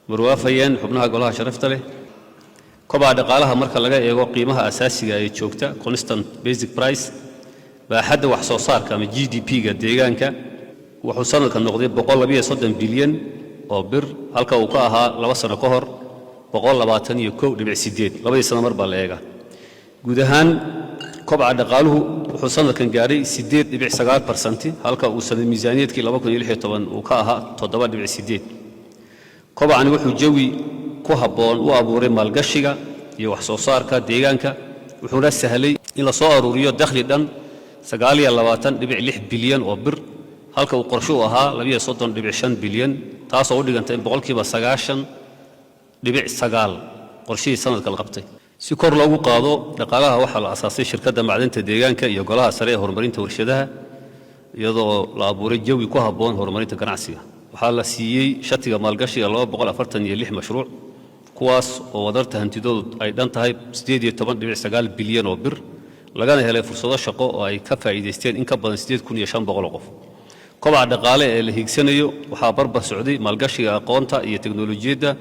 Marwaafayeen, xubnaha golaha sharafta leh, kobaca dhaqaalaha marka laga eego qiimaha asaasiga ee joogta, constant basic price, baaxadda wax soo saarka ama GDP-ga deegaanka wuxuu sanadka noqday 132 bilyan oo bir, halka uu ka ahaa 2 sano ka hor 121.8. Labadii sano mar baa la eegaa. Guud ahaan kobaca dhaqaaluhu wuxuu sanadkan gaadhay 8.9%, halka uu sanad miisaaniyeedkii 2016 uu ka ahaa 7.8. Kobacani wuxuu jawi ku habboon u abuuray maalgashiga iyo wax soo saarka deegaanka, wuxuuna sahlay in la soo aruuriyo dakhli dhan 29.6 bilyan oo bir, halka uu qorshe u ahaa 32.5 bilyan, taasoo u dhiganta in 90.9% qorshihii sanadka la qabtay. Si kor loogu qaado dhaqaalaha, waxaa la asaasay Shirkadda Macdanta Deegaanka iyo Golaha Sare ee Horumarinta Warshadaha, iyadoo la abuuray jawi ku habboon horumarinta ganacsiga. Waxaa la siiyey shatiga maalgashiga 246 mashruuc, kuwaas oo wadarta hantidoodu ay dhan tahay 18.9 bilyan oo bir, lagana helay fursado shaqo oo ay ka faa'iidaysteen in ka badan 8500 oo qof. Kobaca dhaqaale ee la hiigsanayo waxaa barbar socday maalgashiga aqoonta iyo teknolojiyadda,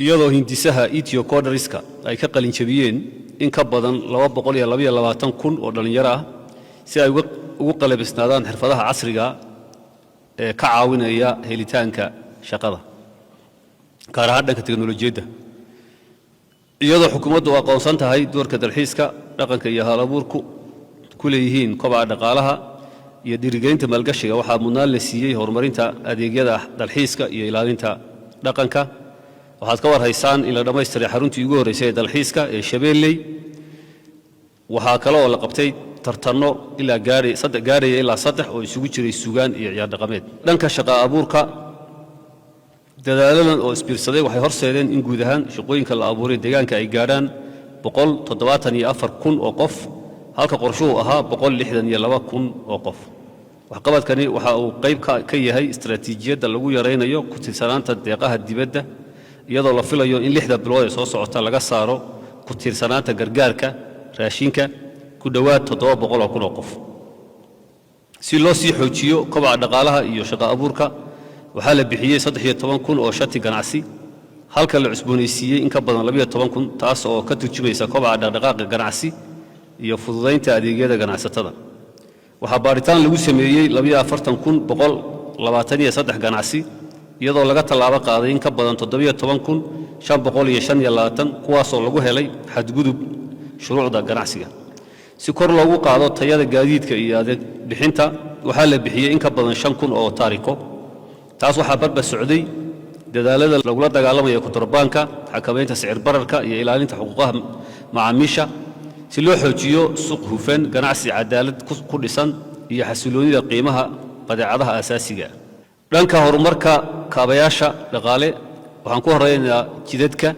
iyadoo hindisaha Ethio Coders-ka ay ka qalinjabiyeen in ka badan 222,000 oo dhallinyaro ah, si ay ugu qalabisnaadaan xirfadaha casriga ee ka caawinaya helitaanka shaqada, gaar ahaan dhanka teknolojiyadda. Iyadoo xukuumaddu aqoonsan tahay doorka dalxiiska, dhaqanka iyo hal-abuurku ku leeyihiin kobaca dhaqaalaha iyo dhiirigelinta maalgashiga, waxaa mudnaan la siiyey horumarinta adeegyada dalxiiska iyo ilaalinta dhaqanka. Waxaad ka war haysaan in la dhammaystiray xaruntii ugu horreysay ee dalxiiska ee Shabeelley. Waxaa kale oo la qabtay tartanno ilaa gaadhaya ilaa saddex oo isugu jiray sugaan iyo ciyaar dhaqameed. Dhanka shaqa abuurka, dadaaladan oo isbiirsaday waxay horseedeen in guud ahaan shaqooyinka la abuuray deegaanka ay gaadhaan 174,000 oo qof, halka qorshuhu ahaa 162,000 oo qof. Waxqabadkani waxa uu qayb ka yahay istaraatiijiyadda lagu yaraynayo ku tiirsanaanta deeqaha dibadda, iyadoo la filayo in 6da bilood ee soo socota laga saaro ku tiirsanaanta gargaarka raashinka ku dhowaad 700,000 oo qof. Si loo sii xoojiyo kobaca dhaqaalaha iyo shaqo abuurka, waxaa la bixiyey 13,000 oo shati ganacsi, halka la cusboonaysiiyey in ka badan 12,000, taas oo ka turjumaysa kobaca dhaqdhaqaaqa ganacsi iyo fududaynta adeegyada ganacsatada. Waxaa baadhitaan lagu sameeyey 42,123 ganacsi, iyadoo laga tallaabo qaaday in ka badan 17,525, kuwaasoo lagu helay xadgudub shuruucda ganacsiga. Si kor loogu qaado tayada gaadiidka iyo adeeg bixinta, waxaa la bixiyey in ka badan 5000 oo taariko. Taas waxaa barbar socday dadaalada lagula dagaalamaya kontrabaanka, xakamaynta sicir bararka iyo ilaalinta xuquuqaha macaamiisha, si loo xoojiyo suuq hufan, ganacsi cadaalad ku dhisan iyo xasiloonida qiimaha badeecadaha asaasiga. Dhanka horumarka kaabayaasha dhaqaale, waxaan ku horeynayaa jidadka.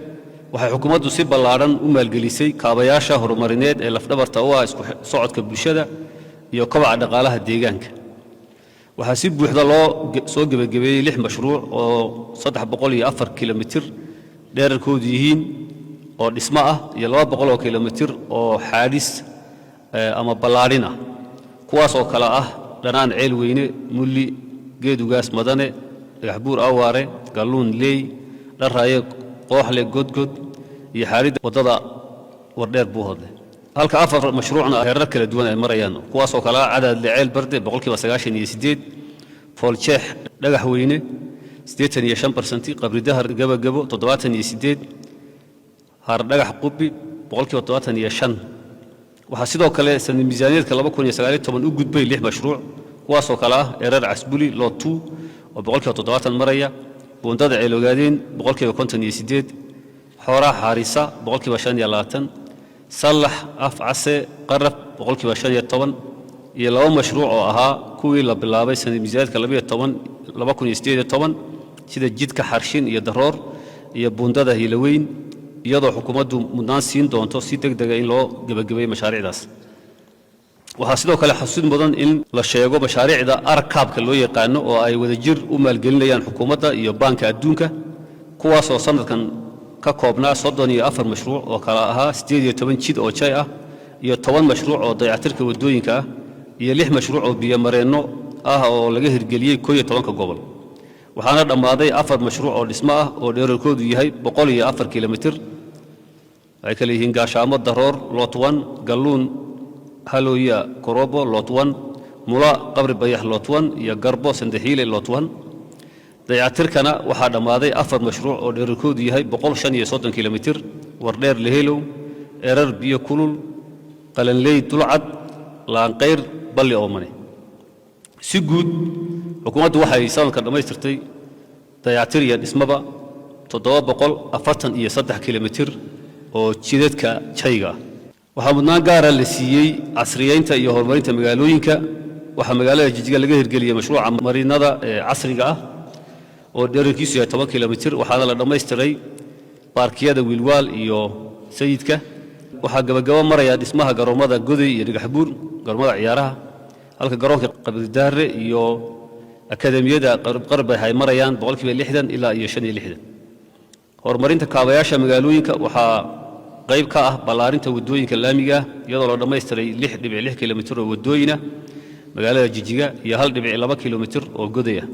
Waxay xukuumaddu si ballaadhan u maalgelisay kaabayaasha horumarineed ee lafdhabarta u ah isku socodka bulshada iyo kobaca dhaqaalaha deegaanka. Waxaa si buuxda loo soo gebagabeeyey lix mashruuc oo 304 kilomitir dheerarkoodu yihiin oo dhismo ah iyo 200 oo kilomitir oo xaadhis ama ballaadhin ah, kuwaas oo kale ah Dhanaan Ceel Weyne, Mulli Geedugaas, Madane Dhagaxbuur, Awaare Galluun, Leey Dharaaye, Qooxle Godgod iyo xaaridda waddada Wardheer Buuhodle, halka afar mashruucna heerar kala duwan ay marayaan, kuwaas oo kale ah Cadaadle Ceel Barde 98%, Fooljeex Dhagax Weyne 85%, Qabridahar Gebagebo 78, Haardhagax Qubi 75%. Waxaa sidoo kale sanad miisaaniyeedka 2019 u gudbay lix mashruuc, kuwaasoo kale ah Erar Casbuli lot 2 oo 70% maraya, Buundada Ceelogaadeen 58%, Xooraa Xaarisa 25%, Sallax Af Case Qaraf 15%, iyo laba mashruuc oo ahaa kuwii la bilaabay sanad miisaaniyeedka 2018, sida jidka Xarshin iyo Daroor iyo buundada Hiiloweyn, iyadoo xukuumaddu mudnaan siin doonto si deg dega in loo gebagabeeyo mashaariicdaas. Waxaa sidoo kale xasuusid mudan in la sheego mashaariicda RCAP-ka loo yaqaano oo ay wadajir u maalgelinayaan xukuumadda iyo Baanka Adduunka, kuwaasoo sanadkan ka koobnaa 34 mashruuc oo kala ahaa 18 jid oo jay ah iyo 10 mashruuc oo dayactirka waddooyinka ah iyo lix mashruuc oo biyomareenno ah oo laga hirgeliyey 11-ka gobol. Waxaana dhammaaday afar mashruuc oo dhismo ah oo dherarkoodu yahay 104 kilomitir. Waxay kale yihiin Gaashaamo Daroor lot 1, Galluun Halooya Korobo lot 1, Mula Qabri Bayax lot 1 iyo Garbo Sandaxiile lot 1. Dayactirkana waxaa dhammaaday afar mashruuc oo dherarkoodu yahay 135 kilomitir: Wardheer Lehelow, Erar Biyo Kulul, Qalanley Dulcad, Laanqayr Balli Oomane. Si guud, xukuumaddu waxay sanadkan dhammaystirtay dayactir iyo dhismaba 743 kilomitir oo jidadka jayga ah. Waxaa mudnaan gaara la siiyey casriyeynta iyo horumarinta magaalooyinka. Waxaa magaalada Jijiga laga hirgeliyey mashruuca marinada ee casriga ah oo dherarkiisu yahay 10 kilomitir, waxaana la dhammaystiray baarkiyada Wiilwaal iyo Sayidka. Waxaa gabagabo maraya dhismaha garoomada Goday iyo Dhagaxbuur, garoomada ciyaaraha, halka garoonka Qabridaare iyo akademiyada Qarbax ay marayaan 60% ilaa iyo 65. Horumarinta kaabayaasha magaalooyinka waxaa qayb ka ah ballaarinta waddooyinka laamiga ah, iyadoo la dhammaystiray 6.6 kilomitir oo waddooyina magaalada Jijiga iyo 1.2 kilomitir oo Goday ah,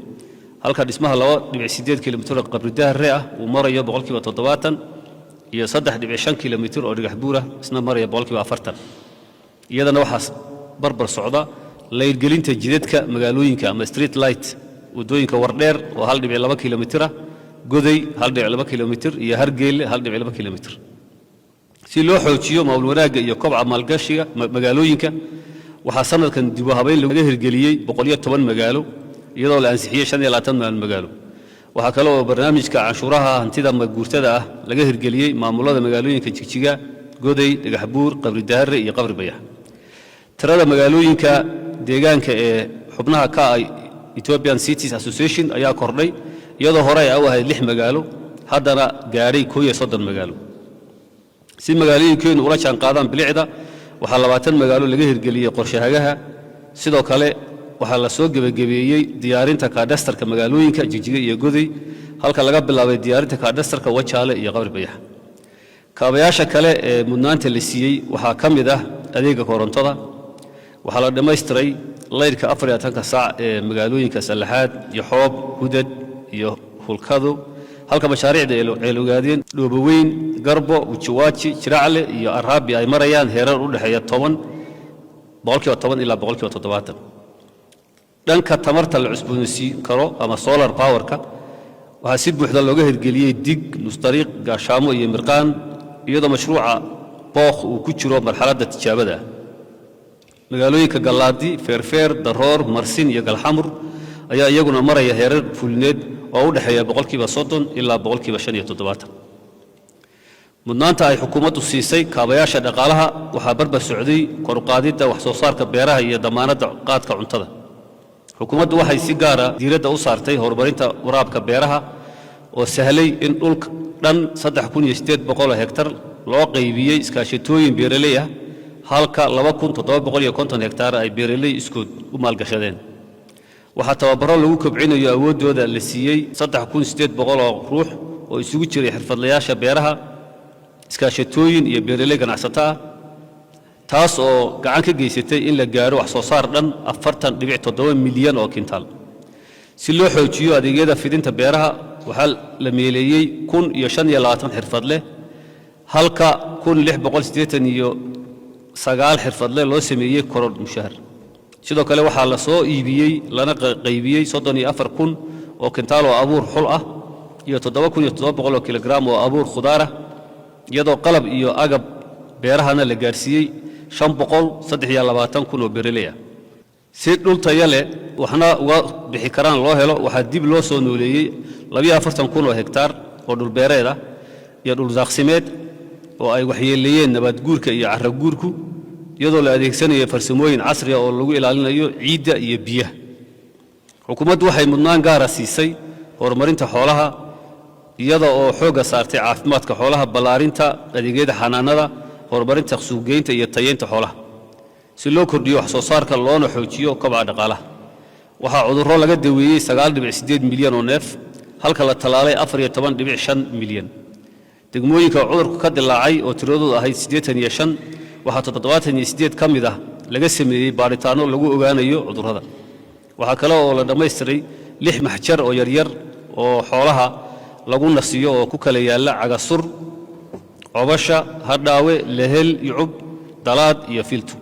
halka dhismaha 2.8 kilomitir oo Qabridaare ah uu marayo 70% iyo 3.5 kilomitir oo Dhagax Buur ah isna maraya 40%. Iyadana waxaa barbar socda layrgelinta jidadka magaalooyinka ama street light, waddooyinka Wardheer oo 1.2 kilomitir ah, Goday 1.2 kilomitir iyo Hargeelle 1.2 kilomitir. Si loo xoojiyo maamul wanaagga iyo kobca maalgashiga magaalooyinka, waxaa sanadkan dib u habayn laga hirgeliyey 110 magaalo, iyadoo la ansixiyey 25 maamul magaalo. Waxaa kale oo barnaamijka canshuuraha hantida maguurtada ah laga hirgeliyey maamulada magaalooyinka Jigjiga, Goday, Dhagaxbuur, Qabridaare iyo Qabri Bayax. Tirada magaalooyinka deegaanka ee xubnaha ka ah Ethiopian Cities Association ayaa kordhay, iyadoo hore ay u ahayd lix magaalo, haddana gaadhay 31 magaalo. Si magaalooyinkeennu ula jaanqaadaan bilicda, waxaa 20 magaalo laga hirgeliyey qorshahagaha. Sidoo kale, waxaa la soo gebagabeeyey diyaarinta kaadhastarka magaalooyinka Jigjiga iyo Goday, halka laga bilaabay diyaarinta kaadhastarka Wajaale iyo Qabri Bayax. Kaabayaasha kale ee mudnaanta la siiyey waxaa ka mid ah adeegga korontada. Waxaa la dhammaystiray laydhka 24-ka saac ee magaalooyinka Sallaxaad iyo Xoob, Hudad iyo Hulkado, halka mashaariicda Ceelogaadeen, Dhooboweyn, Garbo, Wujiwaaji, Jiracle iyo Araabi ay marayaan heerar u dhexeeya 10% ilaa 70%. Dhanka tamarta la cusboonaysiin karo ama solar powerka, waxaa si buuxda looga hirgeliyey Dig, Nusdariiq, Gaashaamo iyo Mirqaan, iyadoo mashruuca Bookh uu ku jiro marxaladda tijaabada ah. Magaalooyinka Gallaadi, Feerfeer, Daroor, Marsin iyo Galxamur ayaa iyaguna maraya heerar fulineed oo u dhexeeya 30% ilaa 75%. Mudnaanta ay xukuumaddu siisay kaabayaasha dhaqaalaha waxaa barbar socday koruqaadidda wax soo saarka beeraha iyo damaanadda qaadka cuntada. Xukuumaddu waxay si gaara diiradda u saartay horumarinta waraabka beeraha oo sahlay in dhul dhan 3800 hektar loo qaybiyey iskaashatooyin beeraley ah, halka 2750 hektaar ay beeraley iskood u maalgashadeen. Waxaa tababaro lagu kobcinayo awooddooda la siiyey 3800 oo ruux oo isugu jiray xirfadlayaasha beeraha, iskaashatooyin iyo beeraley ganacsato ah, taas oo gacan ka geysatay in la gaadho wax soo saar dhan 40.7 milyan oo kintaal. Si loo xoojiyo adeegyada fidinta beeraha, waxaa la meeleeyey 1025 xirfadleh, halka 1689 xirfadle loo sameeyey koror mushahar. Sidoo kale, waxaa la soo iibiyey lana qaybiyey 34,000 oo kintaal oo abuur xul ah iyo 7700 oo kilograam oo abuur khudaar ah, iyadoo qalab iyo agab beerahana la gaarsiiyey 523,000 oo beeraley ah. Si dhul tayo leh waxna uga bixi karaan loo helo, waxaa dib loo soo nooleeyey 42,000 oo hektaar oo dhulbeereed ah iyo dhul daaqsimeed oo ay waxyeeleeyeen nabaadguurka iyo carraguurku, iyadoo la adeegsanayo farsamooyin casriya oo lagu ilaalinayo ciidda iyo biyaha. Xukuumaddu waxay mudnaan gaara siisay horumarinta xoolaha, iyada oo xoogga saartay caafimaadka xoolaha, ballaarinta adeegyada xanaanada, horumarinta suuqgeynta iyo tayeynta xoolaha si loo kordhiyo wax soo saarka loona xoojiyo kobaca dhaqaalaha. Waxaa cudurro laga daweeyey 9.8 milyan oo neef, halka la tallaalay 14.5 milyan. Degmooyinka cudurku ka dilaacay oo tiradoodu ahayd 85, waxaa 78 ka mid ah laga sameeyey baadhitaanno lagu ogaanayo cudurrada. Waxaa kale oo la dhammaystiray lix maxjar oo yaryar. oo xoolaha lagu nasiyo oo ku kala yaalla Cagasur, Cobasha, Hadhaawe, Lehel, Yucub, Dalaad iyo Filtu.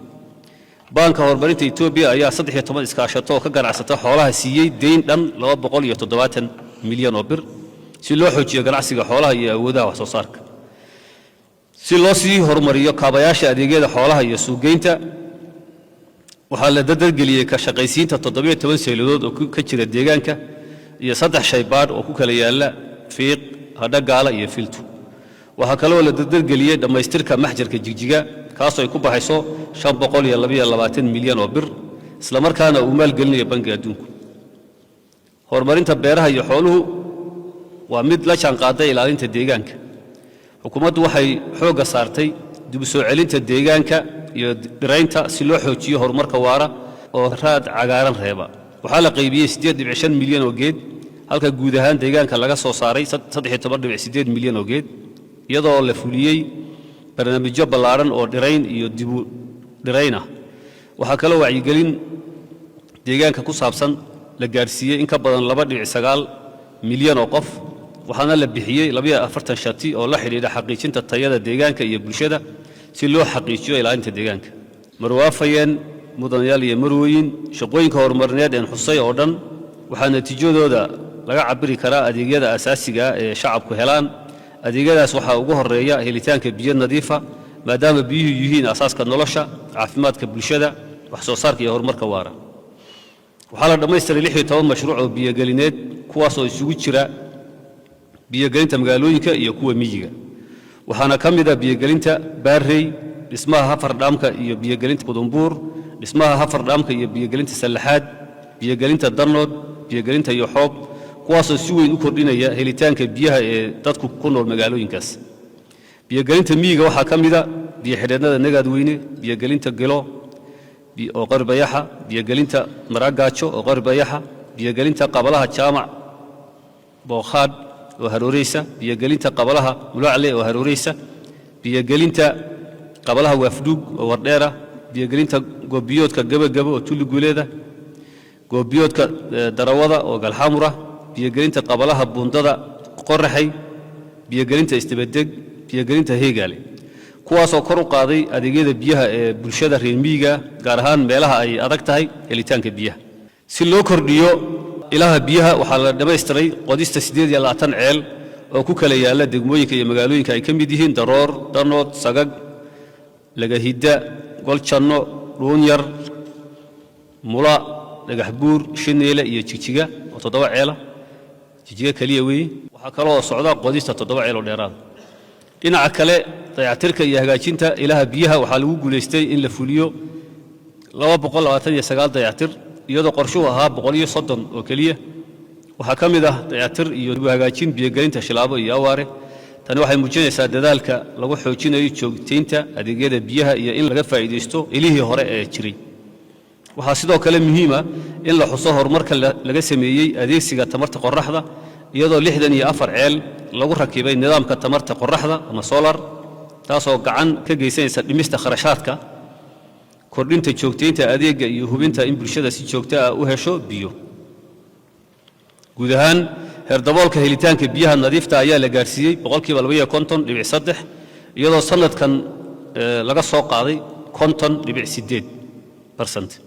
Baanka Horumarinta Etoobiya ayaa 13 iskaashato oo ka ganacsata xoolaha siiyey deyn dhan 270 milyan oo bir si loo xoojiyo ganacsiga xoolaha iyo awoodaha wax soo saarka. Si loo sii horumariyo kaabayaasha adeegyada xoolaha iyo suuqgeynta, waxaa la dardargeliyey ka shaqaysiinta 17 sayladood oo ka jira deegaanka iyo saddex shaybaadh oo ku kala yaalla Fiiq, Hadhagaala iyo Filtu. Waxaa kaloo la dardargeliyey dhammaystirka maxjarka Jigjiga, kaasoo ay ku baxayso 522 milyan oo bir, islamarkaana uu maalgelinayo Bangiga Adduunku. Horumarinta beeraha iyo xooluhu waa mid la jaanqaaday ilaalinta deegaanka. Xukuumaddu waxay xoogga saartay dib u soo celinta deegaanka iyo dhiraynta si loo xoojiyo horumarka waara oo raad cagaaran reeba. Waxaa la qaybiyey 8.5 milyan oo geed, halka guud ahaan deegaanka laga soo saaray 13.8 milyan oo geed, iyadoo la fuliyey barnaamijyo ballaadhan oo dhirayn iyo dibu dhirayn ah. Waxaa kaloo wacyigelin deegaanka ku saabsan la gaadhsiiyey in ka badan 2.9 milyan oo qof, waxaana la bixiyey 42 shati oo la xidhiidha xaqiijinta tayada deegaanka iyo bulshada si loo xaqiijiyo ilaalinta deegaanka. Marwaafayeen, mudanayaal iyo marwooyin, shaqooyinka horumarineed een xusay oo dhan waxaa natiijadooda laga cabbiri karaa adeegyada asaasiga ah ee shacabku helaan. Adeegyadaas waxaa ugu horeeya helitaanka biyo nadiifa, maadaama biyuhu yihiin asaaska nolosha, caafimaadka bulshada, wax soo saarka iyo horumarka waara. Waxaa la dhammaystiray 16 mashruuc oo biyogelineed, kuwaasoo isugu jira biyogelinta magaalooyinka iyo kuwa miyiga. Waxaana ka mid ah biyogelinta Baarey, dhismaha hafardhaamka iyo biyogelinta Qudumbuur, dhismaha hafardhaamka iyo biyogelinta Sallaxaad, biyogelinta Darnood, biyogelinta Yoxoob, kuwaasoo si weyn u kordhinaya helitaanka biyaha ee dadku ku nool magaalooyinkaas. Biyogelinta miyiga waxaa ka mida biyo-xidheennada Nagaadweyne, biyogelinta Gelo oo Qarbayaxa, biyogelinta Maragaajo oo Qarbayaxa, biyogelinta qabalaha Jaamac Bookhaadh oo Harooreysa, biyogelinta qabalaha Mulacle oo Harooreysa, biyogelinta qabalaha Waafdhuug oo Wardheera, biyogelinta goobiyoodka Gebagabo oo Tulli Guuleeda, goobiyoodka Darawada oo Galxamura, biyogelinta qabalaha Buundada Qoraxay, biyogelinta Isdabadeg, biyogelinta Heegaale, kuwaasoo kor u qaaday adeegyada biyaha ee bulshada reer miyiga, gaar ahaan meelaha ay adag tahay helitaanka biyaha. Si loo kordhiyo ilaha biyaha, waxaa la dhammaystiray qodista 28 ceel oo ku kala yaalla degmooyinka iyo magaalooyinka ay ka mid yihiin Daroor, Danood, Sagag, Lagahidda, Goljanno, Dhuunyar, Mula, Dhagaxbuur, Shineele iyo Jigjiga oo toddoba ceela Jigjiga keliya weeye. Waxaa kaloo socda qodista toddoba ceel oo dheeraada. Dhinaca kale, dayactirka iyo hagaajinta ilaha biyaha waxaa lagu guulaystay in la fuliyo 229 dayactir, iyadoo qorshuhu ahaa 130 oo keliya. Waxaa ka mid ah dayactir iyo dib u hagaajin biyogelinta Shilaabo iyo Awaare. Tani waxay muujinaysaa dadaalka lagu xoojinayo joogtaynta adeegyada biyaha iyo in laga faa'iidaysto ilihii hore ee jiray. Waxaa sidoo kale muhiima in la xuso horumarka laga sameeyey adeegsiga tamarta qoraxda, iyadoo 64 ceel lagu rakibay nidaamka tamarta qoraxda ama solar, taasoo gacan ka geysanaysa dhimista kharashaadka, kordhinta joogtaynta adeegga iyo hubinta in bulshada si joogto ah u hesho biyo. Guud ahaan, heerdaboolka helitaanka biyaha nadiifta ayaa la gaarsiiyey 52.3%, iyadoo sanadkan laga soo qaaday 50.8%.